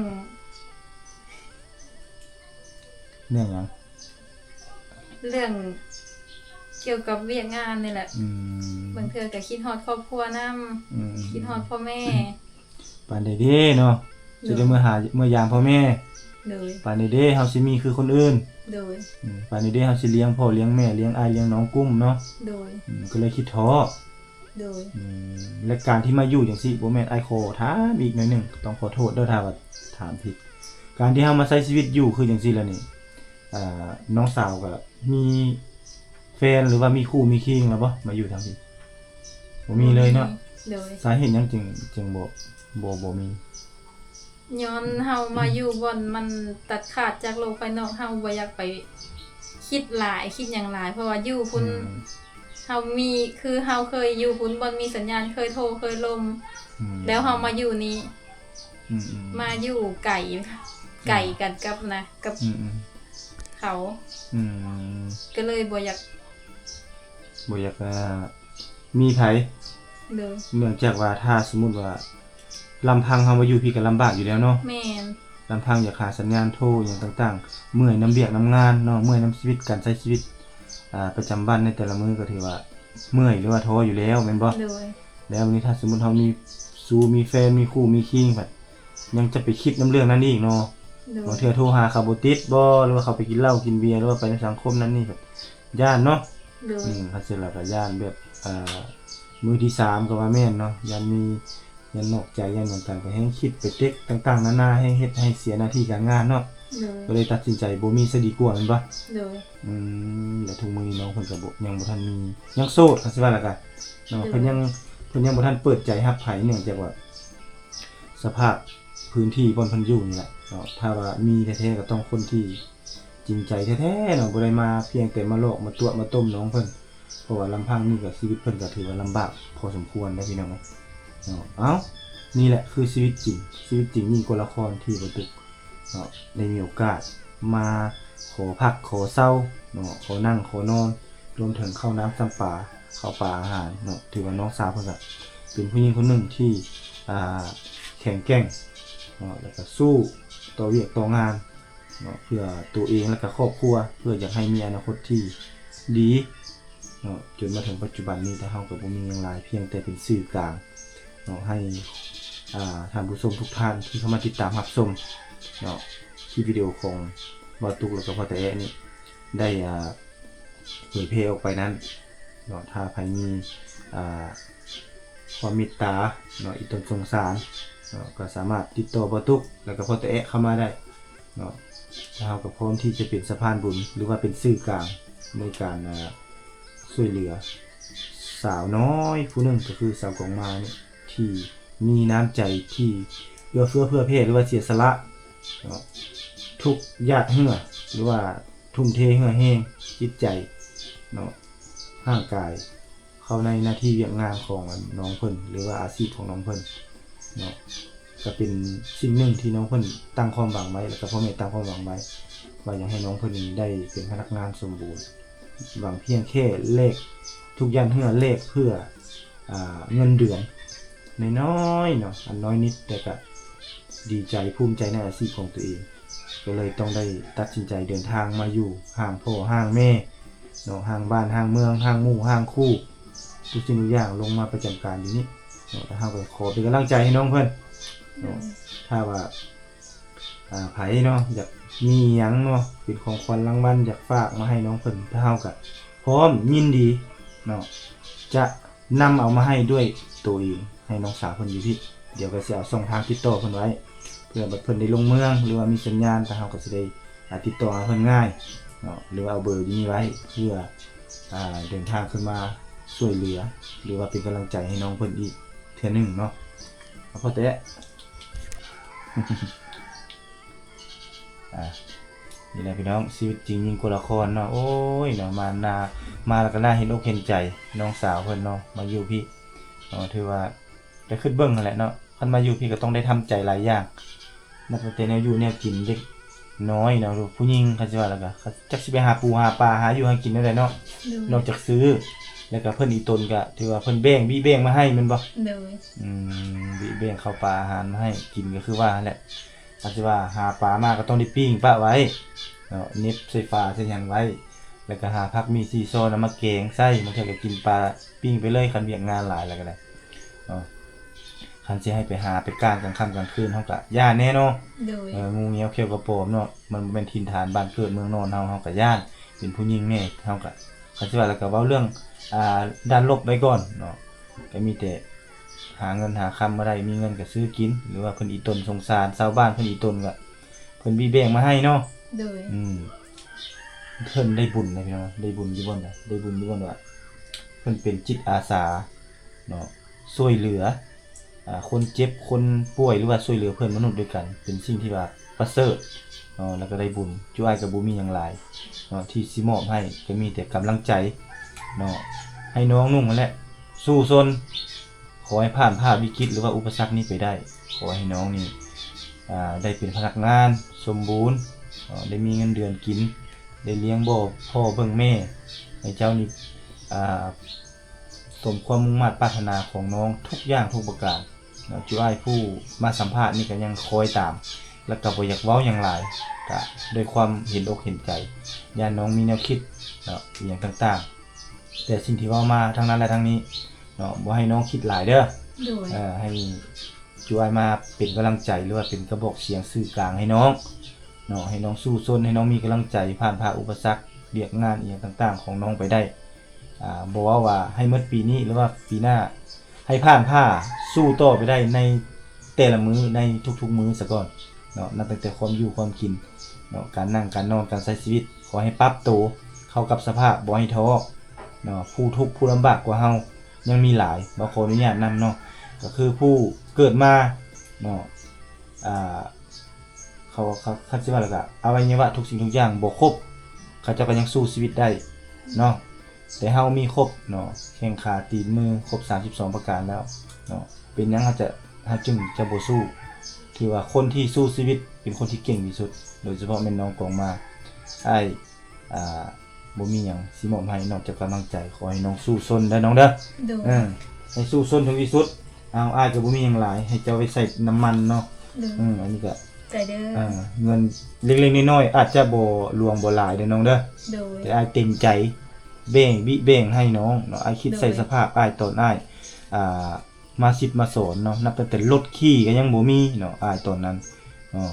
ເລື່ອງຫຍັງ? ເລື່ອງກ່ຽວກັບວຽກງານນີ້ແຫຼະ. ອືມ. ບາງເທື່ອກໍຄິດຮອດຄອບຄົວນຳ. ອືມໆໆ. ຄິດຮອດພໍ່ແມ່. ປານໃດເດ້ເນາະ ໂດຍ ຊິໄດ້ເມືອຫາ ເມືອຢາມພໍ່ແມ່. ໂດຍ. ປານໃດເດ້ເຮົາຊິມີຄືຄົນອື່ນ. ໂດຍ. ອືມ ປານໃດເດ້ເຮົາຊິລ້ຽງພໍ່ລ້ຽງແມ່ ລ້ຽງອ້າຍລ້ຽງນ້ອງກຸ້ມເນາະ. ໂດຍ. ອືມ ກໍເລີຍຄິດທໍ້. ໂດຍ. ອືມ ແລະ ການທີ່ມາຢູ່ຈັ່ງຊີ້ ບໍ່ແມ່ນ ອ້າຍຂໍຖາມອີກໜ້ອຍໜຶ່ງ ຕ້ອງຂໍໂທດເດີຖ້າວ່າຖາມຜິດ. ການທີ່ເຮົາມາໃຊ້ຊີວິດຢູ່ຄືຈັ່ງຊີ້ແລ້ວນີ້ ອ່າ ນ້ອງສາວກໍມີແຟນ ຫຼືວ່າມີຄູ່ມີຄີງແລ້ວບໍ່ ມາຢູ່ທາງພີ້? ບໍ່ມີເລີຍເນາະ. ໂດຍ. ສາເຫດຫຍັງຈຶ່ງ ຈຶ່ງບໍ່ ບໍ່ ບໍ່ມີ? ຍ້ອນເຮົາມາຢູ່ບ່ອນມັນຕັດຂາດຈາກໂລກພາຍນອກ ເຮົາບໍ່ຢາກໄປຄິດຫຼາຍ ຄິດຫຍັງຫຼາຍ ເພາະວ່າຢູ່ພຸ້ນ ອືມ ເຮົາມີ ຄືເຮົາເຄີຍຢູ່ພຸ້ນ ບ່ອນມີສັນຍານ ເຄີຍໂທ ເຄີຍລົມ. ອືມ. ແລ້ວເຮົາມາຢູ່ນີ້ ອືມໆ ມາຢູ່ໄກ ອືມ ໄກກັນກັບນະ ກັບ ອືມໆ ເຂົາ. ອືມ. ກໍເລີຍບໍ່ຢາກ ບໍ່ຢາກ ອ່າ ມີໃຜ. ໂດຍ. ເນື່ອງຈາກວ່າຖ້າສົມມຸດວ່າລຳພັງເຮົາມາຢູ່ພີ້ກໍລຳບາກຢູ່ແລ້ວເນາະ. ແມ່ນ. ລຳພັງຢາກຫາສັນຍານໂທຫຍັງຕ່າງໆ ເມື່ອຍນຳວຽກນຳງານເນາະ ເມື່ອຍນຳຊີວິດ ການໃຊ້ຊີວິດ ອ່າ ປະຈຳວັນໃນແຕ່ລະມື້ກໍຖືວ່າເມື່ອຍ ຫຼືວ່າທໍ້ຢູ່ແລ້ວແມ່ນບໍ່? ໂດຍ. ແລ້ວວັນນີ້ຖ້າສົມມຸດເຮົາມີຊູ້ມີແຟນ ມີຄູ່ມີຄີງ ພັດຍັງຈະໄປຄິດນຳເລື່ອງນັ້ນອີກເນາະ. ໂດຍ. ບາງເທື່ອໂທຫາເຂົາບໍ່ຕິດບໍ່ ຫຼືວ່າເຂົາໄປກິນເຫຼົ້າກິນເບຍ ຫຼືວ່າໄປໃນສັງຄົມນັ້ນນີ້ ພັດຢ້ານເນາະ. ໂດຍ. ອືມ ຄັນເຊັ່ນລະກໍຢ້ານແບບ ອ່າ ມືທີສາມກໍວ່າແມ່ນເນາະ ຢ້ານມີ ຢ້ານນອກໃຈ ຢ້ານຫຍັງຕ່າງ ກໍແຮ່ງຄິດໄປເຕັກຕ່າງໆນານາ ແຮ່ງເຮັດໃຫ້ເສຍໜ້າທີ່ການງານເນາະ. ໂດຍ. ກໍເລີຍຕັດສິນໃຈບໍ່ມີຊະດີກວ່າແມ່ນບໍ່? ໂດຍ. ອືມ ແລະ ທຸກມື້ນີ້ນ້ອງເພິ່ນກໍບໍ່ ຍັງບໍ່ທັນມີ ຍັງໂສດ ຄັນຊິວ່າແລ້ວກໍເນາະ. ໂດຍ. ເພິ່ນຍັງ ເພິ່ນຍັງບໍ່ທັນເປີດໃຈຮັບໃຜ ເນື່ອງຈາກວ່າສະພາບພື້ນທີ່ບ່ອນເພິ່ນຢູ່ນີ້ແຫຼະເນາະ ຖ້າວ່າມີແທ້ໆ ກໍຕ້ອງຄົນທີ່ຈິງໃຈແທ້ໆເນາະ ບໍ່ໄດ້ມາພຽງແຕ່ມາຫຼອກມາຕົວະມາຕົ້ມນ້ອງເພິ່ນ ເພາະວ່າລຳພັງນີ້ກໍຊີວິດເພິ່ນກໍຖືວ່າລຳບາກພໍສົມຄວນເດ້ພີ່ນ້ອງເນາະ. ເອົ້າ ນີ້ແຫຼະຄືຊີວິດຈິງ ຊີວິດຈິງນີ້ກໍລະຄອນທີ່ບໍ່ຕຸກເນາະ ໄດ້ມີໂອກາດມາຂໍພັກຂໍເຊົາເນາະ ຂໍນັ່ງຂໍນອນ ລວມເຖິງເຂົ້ານ້ຳຊຳປາ ເຂົ້າປາອາຫານເນາະ. ຖືວ່ານ້ອງສາວເພິ່ນກໍເປັນຜູ້ຍິງຄົນໜຶ່ງທີ່ ອ່າ ແຂງແກ່ງເນາະ ແລ້ວກໍສູ້ຕໍ່ວຽກຕໍ່ງານ ເນາະ ເພື່ອຕົວເອງ ແລະກະຄອບຄົວ ເພື່ອຢາກໃຫ້ມີອະນາຄົດທີ່ດີເນາະ. ຈົນມາເຖິງປັດຈຸບັນນີ້ ແຕ່ເຮົາກໍບໍ່ມີຫຍັງຫຼາຍ ພຽງແຕ່ເປັນສື່ກາງເນາະ ໃຫ້ທ່ານຜູ້ຊົມທຸກທ່ານທີ່ເຂົ້າມາຕິດຕາມຮັບຊົມເນາະ ຄລິບວິດີໂອຂອງບ່າວຕຸກ ແລະກະພໍ່ຕາແອະນີ້ ໄດ້ ອ່າ ເຜີຍແຜ່ອອກໄປນັ້ນເນາະ. ຖ້າໃຜມີ ອ່າ ຄວາມເມດຕາເນາະ ອີ່ຕົນສົງສານເນາະ ກໍສາມາດຕິດຕໍ່ບ່າວຕຸກ ແລະກະພໍ່ຕາແອະເຂົ້າມາໄດ້ເນາະ. ແລະເຮົາກໍພ້ອມທີ່ຈະເປັນສະພານບຸນ ຫຼືວ່າເປັນສື່ກາງໃນການ ອ່າ ຊ່ວຍເຫຼືອສາວນ້ອຍຜູ້ໜຶ່ງ ກໍຄືສາວກອງມານີ້ ທີ່ມີນ້ຳໃຈທີ່ເອື້ອເຟື້ອເຜື່ອແຜ່ ຫຼືວ່າເສຍສະຫຼະເນາະ ທຸກຫຍາດເຫື່ອ ຫຼືວ່າ ທຸ່ມເທເຫື່ອແຮງຈິດໃຈເນາະ ຮ່າງກາຍ ເຂົ້າໃນໜ້າທີ່ວຽກງານຂອງ ອັນ ນ້ອງເພິ່ນ ຫຼືວ່າອາຊີບຂອງນ້ອງເພິ່ນເນາະ. ກໍເປັນສິ່ງໜຶ່ງທີ່ນ້ອງເພິ່ນຕັ້ງຄວາມຫວັງໄວ້ ແລ້ວກໍພໍ່ແມ່ຕັ້ງຄວາມຫວັງໄວ້ ວ່າຢາກໃຫ້ນ້ອງເພິ່ນໄດ້ເປັນພະນັກງານສົມບູນ ຫວັງພຽງແຄ່ແລກ ທຸກຢ່າງເຫື່ອແລກເພື່ອ ອ່າ ເງິນເດືອນນ້ອຍໆເນາະ ອັນນ້ອຍນິດ ແຕ່ກະດີໃຈພູມໃຈໃນອາຊີບຂອງຕົວເອງ ກໍເລີຍຕ້ອງໄດ້ຕັດສິນໃຈເດີນທາງມາຢູ່ຫ່າງພໍ່ຫ່າງແມ່ ເນາະ ຮ່າງບ້ານ ຮ່າງເມືອງ ຮ່າງໝູ່ ຮ່າງຄູ່ ທຸກສິ່ງທຸກຢ່າງລົງມາປະຈຳການຢູ່ນີ້ເນາະ. ແລ້ວເຮົາກໍຂໍເປັນກຳລັງໃຈໃຫ້ນ້ອງເພິ່ນເນາະ. ໂດຍ ຖ້າວ່າ ອ່າ ໃຜເນາະ ຢາກມີຫຍັງເນາະ ເປັນຂອງຂວັນລາງວັນ ຢາກຝາກມາໃຫ້ນ້ອງເພິ່ນ ທາງເຮົາກໍພ້ອມຍິນດີເນາະ ຈະນຳເອົາມາໃຫ້ດ້ວຍໂຕເອງ ໃຫ້ນ້ອງສາວເພິ່ນຢູ່ພີ້. ດຽວກໍຊິເອົາຊ່ອງທາງຕິດຕໍ່ເພິ່ນໄວ້ ເພື່ອບັດເພິ່ນໄດ້ລົງເມືອງ ຫຼືວ່າມີສັນຍານ ທາງເຮົາກໍຊິໄດ້ ອ່າ ຕິດຕໍ່ຫາເພິ່ນງ່າຍເນາະ ຫຼືວ່າເອົາເບີຢູ່ນີ້ໄວ້ ເພື່ອ ອ່າ ເດີນທາງຂຶ້ນມາຊ່ວຍເຫຼືອ ຫຼືວ່າເປັນກຳລັງໃຈໃຫ້ນ້ອງເພິ່ນອີກເທື່ອໜຶ່ງເນາະ. ເອົາພໍແຕະ ອ່າ ນີ້ແຫຼະພີ່ນ້ອງ ຊີວິດຈິງຍິ່ງກວ່າລະຄອນເນາະ. ໂອ້ຍເນາະ ມາໜ້າ ມາແລ້ວກໍໜ້າເຫັນອົກເຫັນໃຈນ້ອງສາວເພິ່ນເນາະ ມາຢູ່ພີ້ເນາະ. ຖືວ່າໄດ້ຄິດເບິ່ງຫັ້ນແຫຼະເນາະ ຄັນມາຢູ່ພີ້ກໍຕ້ອງໄດ້ທຳໃຈຫຼາຍຢ່າງ ນັບຕັ້ງແຕ່ແນວຢູ່ແນວກິນເດັກນ້ອຍເນາະ ຜູ້ຍິງ ຄັນຊິວ່າແລ້ວກໍ ຈັກຊິໄປຫາປູຫາປາ ຫາຢູ່ຫາກິນແນວໃດເນາະ ໂດຍ ນອກຈາກຊື້ ແລ້ວກໍເພິ່ນອີ່ຕົນກໍຖືວ່າເພິ່ນແບ່ງ ບິແບ່ງມາໃຫ້ແມ່ນບໍ່? ໂດຍ ອືມ ບິແບ່ງເຂົ້າປາອາຫານມາໃຫ້ກິນ ກໍຄືວ່າຫັ້ນແຫຼະ. ຄັນຊິວ່າຫາປາມາກໍຕ້ອງໄດ້ປີ້ງປະໄວ້ເນາະ ເໜັບໃສ່ຝາໃສ່ຫຍັງໄວ້ ແລ້ວກໍຫາຜັກໝີ່ຊີຊໍນຳມາແກງໃສ່ ບາງເທື່ອກໍກິນປາປີ້ງໄປເລີຍ ຄັນວຽກງານຫຼາຍແລ້ວກໍໄດ້ເນາະ. ຄັນຊິໃຫ້ໄປຫາໄປການກາງຄ່ຳກາງຄືນ ເຮົາກໍຢ້ານແດ່ເນາະ ໂດຍ ເອີ ງູງຽວຂຽວກະປອມເນາະ ມັນບໍ່ແມ່ນຖິ່ນຖານບ້ານເກີດເມືອງນອນເຮົາ ເຮົາກໍຢ້ານ ເປັນຜູ້ຍິງແດ່ ເຮົາກໍ ຄັນຊິວ່າແລ້ວກໍເວົ້າເລື່ອງ ອ່າ ດ້ານລົບໄວ້ກ່ອນເນາະ ກໍມີແຕ່ຫາເງິນຫາຄຳມາໄດ້ ມີເງິນກໍຊື້ກິນ ຫຼືວ່າເພິ່ນອີ່ຕົນສົງສານຊາວບ້ານ ເພິ່ນອີ່ຕົນກໍເພິ່ນບີແບ່ງມາໃຫ້ເນາະ ໂດຍ ອືມ ເພິ່ນໄດ້ບຸນນະພີ່ນ້ອງ ໄດ້ບຸນຢູ່ບ່ອນໃດ ໄດ້ບຸນຢູ່ບ່ອນວ່າ ເພິ່ນເປັນຈິດອາສາເນາະ ຊ່ວຍເຫຼືອ ອ່າ ຄົນເຈັບຄົນປ່ວຍ ຫຼືວ່າຊ່ວຍເຫຼືອເພື່ອນມະນຸດດ້ວຍກັນ ເປັນສິ່ງທີ່ວ່າປະເສີດເນາະ ແລ້ວກໍໄດ້ບຸນ. ຈຸອ້າຍກໍບໍ່ມີຫຍັງຫຼາຍເນາະ ທີ່ຊິມອບໃຫ້ ກໍມີແຕ່ກຳລັງໃຈເນາະ ໃຫ້ນ້ອງນຸ່ງຫັ້ນແຫຼະ ສູ້ຊົນ ຂໍໃຫ້ຜ່ານຜ່າວິກິດ ຫຼືວ່າອຸປະສັກນີ້ໄປໄດ້ ຂໍໃຫ້ນ້ອງນີ້ ອ່າ ໄດ້ເປັນພະນັກງານສົມບູນເນາະ ໄດ້ມີເງິນເດືອນກິນ ໄດ້ລ້ຽງບໍ່ພໍ່ເບິ່ງແມ່ ໃຫ້ເຈົ້ານີ້ ອ່າ ສົມຄວາມມຸ່ງມາດປາດຖະໜາຂອງນ້ອງທຸກຢ່າງທຸກປະການເນາະ. ຈຸອ້າຍຜູ້ມາສຳພາດນີ້ກໍຍັງຄອຍຕາມ ແລ້ວກໍບໍ່ຢາກເວົ້າຫຍັງຫຼາຍ ກະດ້ວຍຄວາມເຫັນອົກເຫັນໃຈ ຢ້ານນ້ອງມີແນວຄິດເນາະ ອີ່ຫຍັງຕ່າງໆ ແຕ່ສິ່ງທີ່ເວົ້າມາທັງນັ້ນແລະທັງນີ້ເນາະ ບໍ່ໃຫ້ນ້ອງຄິດຫຼາຍເດີ ໂດຍ ເອີ ໃຫ້ ຈຸອ້າຍມາເປັນກຳລັງໃຈ ຫຼືວ່າເປັນກະບອກສຽງສື່ກາງໃຫ້ນ້ອງເນາະ ໃຫ້ນ້ອງສູ້ຊົນ ໃຫ້ນ້ອງມີກຳລັງໃຈ ຜ່ານຜ່າອຸປະສັກ ວຽກງານອີ່ຫຍັງຕ່າງໆຂອງນ້ອງໄປໄດ້ ອ່າ ບໍ່ເວົ້າວ່າໃຫ້ໝົດປີນີ້ ຫຼືວ່າປີໜ້າ ໃຫ້ຜ່ານຜ່າສູ້ຕໍ່ໄປໄດ້ໃນແຕ່ລະມື້ ໃນທຸກໆມື້ສາກ່ອນເນາະ ນັບຕັ້ງແຕ່ຄວາມຢູ່ຄວາມກິນເນາະ ການນັ່ງການນອນ ການໃຊ້ຊີວິດ ຂໍໃຫ້ປັບໂຕເຂົ້າກັບສະພາບ ບໍ່ໃຫ້ທໍ້ເນາະ ຜູ້ທຸກຜູ້ລຳບາກກວ່າເຮົາ ຍັງມີຫຼາຍ ເຮົາຂໍອະນຸຍາດນຳເນາະ ກໍຄືຜູ້ເກີດມາເນາະ ອ່າ ເຂົາ ເຂົາ ຄັນຊິວ່າແລ້ວກໍ ອະໄວຍະວະທຸກສິ່ງທຸກຢ່າງບໍ່ຄົບ ເຂົາເຈົ້າກໍຍັງສູ້ຊີວິດໄດ້ເນາະ ແຕ່ເຮົາມີຄົບເນາະ ແຂ້ງຂາຕີນມືຄົບສາມສິບສອງປະການແລ້ວເນາະ ເປັນຫຍັງເຮົາຈະ ເຮົາຈຶ່ງຈະບໍ່ສູ້? ຖືວ່າຄົນທີ່ສູ້ຊີວິດເປັນຄົນທີ່ເກັ່ງທີ່ສຸດ ໂດຍສະເພາະແມ່ນນ້ອງກອງມາ ອ້າຍ ອ່າ ບໍ່ມີຫຍັງຊິມອບໃຫ້ນອກຈາກກຳລັງໃຈ ຂໍໃຫ້ນ້ອງສູ້ຊົນເດີນ້ອງເດີ ໂດຍ ເອີ ໃຫ້ສູ້ຊົນເຖິງທີ່ສຸດ. ເອົາ ອ້າຍກໍບໍ່ມີຫຍັງຫຼາຍ ໃຫ້ເຈົ້າໄປໃສ່ນ້ຳມັນເນາະ ໂດຍ ເອີ ອັນນີ້ກໍ ໃຈເດີ ເອີ ເງິນເລັກໆນ້ອຍໆ ອາດຈະບໍ່ຫຼວງບໍ່ຫຼາຍເດີນ້ອງເດີ ໂດຍ ແຕ່ອ້າຍເຕັມໃຈແບ່ງ ບິແບ່ງໃຫ້ນ້ອງເນາະ ອ້າຍຄິດໃສ່ ໂດຍ ສະພາບອ້າຍຕອນອ້າຍ ອ່າ ມາສິດມາສອນເນາະ ນັບຕັ້ງແຕ່ລົດຂີ່ກໍຍັງບໍ່ມີເນາະ ອ້າຍຕອນນັ້ນເນາະ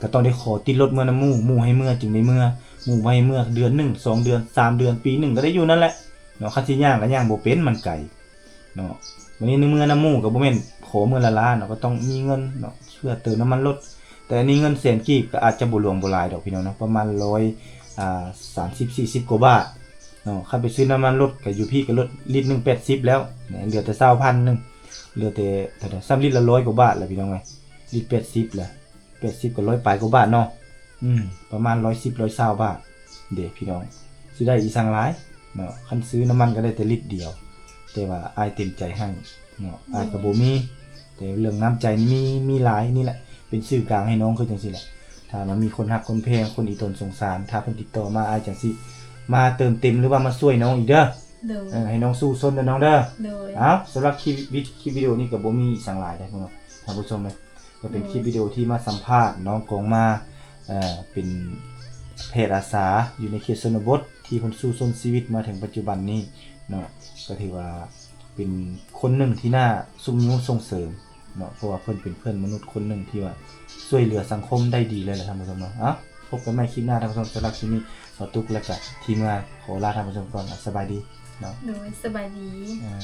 ກໍຕ້ອງໄດ້ຂໍຕິດລົດເມືອນຳໝູ່ ໝູ່ໃຫ້ເມືອຈຶ່ງໄດ້ເມືອ ໝູ່ບໍ່ໃຫ້ເມືອເດືອນໜຶ່ງ ສອງເດືອນ ສາມເດືອນ ປີໜຶ່ງກໍໄດ້ຢູ່ນັ້ນແຫຼະເນາະ ຄັນຊິຍ່າງກໍຍ່າງບໍ່ເປັນ ມັນໄກເນາະ ບາດນີ້ໃນເມືອນຳໝູ່ກໍບໍ່ແມ່ນຂໍມື້ລະລ້ານເນາະ ກໍຕ້ອງມີເງິນເນາະ ເພື່ອເຕີມນ້ຳມັນລົດ ແຕ່ອັນນີ້ເງິນແສນກີບກໍອາດຈະບໍ່ຫຼວງບໍ່ຫຼາຍດອກພີ່ນ້ອງເນາະ ປະມານຮ້ອຍ ອ່າ ສາມສິບ ສີ່ສິບກວ່າບາດເນາະ ຄັນໄປຊື້ນ້ຳມັນລົດກໍຢູ່ພີ້ກໍລົດລິດໜຶ່ງແປດສິບແລ້ວ ເຫຼືອແຕ່ຊາວພັນໜຶ່ງ ເຫຼືອແຕ່ ສ່ຳລິດລະຮ້ອຍກວ່າບາດແລ້ວພີ່ນ້ອງເອີຍ ລິດແປດສິບແລ້ວ ແປດສິບກໍຮ້ອຍປາຍກວ່າບາດເນາະ ອືມ ປະມານຮ້ອຍສິບ ຮ້ອຍຊາວບາດເດ້ພີ່ນ້ອງ ຊິໄດ້ອີ່ສັງຫຼາຍເນາະ ຄັນຊື້ນ້ຳມັນກໍໄດ້ແຕ່ລິດດຽວ ແຕ່ວ່າອ້າຍເຕັມໃຈໃຫ້ເນາະ ໂດຍ ອ້າຍກໍບໍ່ມີ ແຕ່ເລື່ອງນ້ຳໃຈນີ້ມີ ມີຫຼາຍ ນີ້ແຫຼະ ເປັນສື່ກາງໃຫ້ນ້ອງຄືຈັ່ງຊີ້ແຫຼະ ຖ້າວ່າມີຄົນຮັກຄົນແພງ ຄົນອີ່ຕົນສົງສານ ຖ້າເພິ່ນຕິດຕໍ່ມາ ອ້າຍຈັ່ງຊິມາເຕີມເຕັມ ຫຼືວ່າມາຊ່ວຍນ້ອງອີກເດີ ໂດຍ ເອີ ໃຫ້ນ້ອງສູ້ຊົນເດີນ້ອງເດີ ໂດຍ ເອົາ ສຳລັບຄລິບ ຄລິບວິດີໂອນີ້ກໍບໍ່ມີອີ່ສັງຫຼາຍເດ້ພີ່ນ້ອງ ທ່ານຜູ້ຊົມເດີ ກໍເປັນ ໂດຍ ຄລິບວິດີໂອທີ່ມາສຳພາດນ້ອງກອງມາ ເອີ ເປັນແພດອາສາຢູ່ໃນເຂດຊົນນະບົດ ທີ່ເພິ່ນສູ້ຊົນຊີວິດມາເຖິງປັດຈຸບັນນີ້ເນາະ ກໍຖືວ່າເປັນຄົນໜຶ່ງທີ່ໜ້າຊຸກຍູ້ສົ່ງເສີມເນາະ ເພາະວ່າເພິ່ນເປັນເພື່ອນມະນຸດຄົນໜຶ່ງທີ່ວ່າຊ່ວຍເຫຼືອສັງຄົມໄດ້ດີເລີຍແຫຼະທ່ານຜູ້ຊົມເນາະ. ເອົ້າ ພົບກັນໃໝ່ຄລິບໜ້າທ່ານຜູ້ຊົມ. ສຳລັບຄລິບນີ້ ສາວຕຸກ ແລະກະທີມງານ ຂໍລາທ່ານຜູ້ຊົມກ່ອນ. ອາ ສະບາຍດີເນາະ. ໂດຍ ສະບາຍດີ. ອາ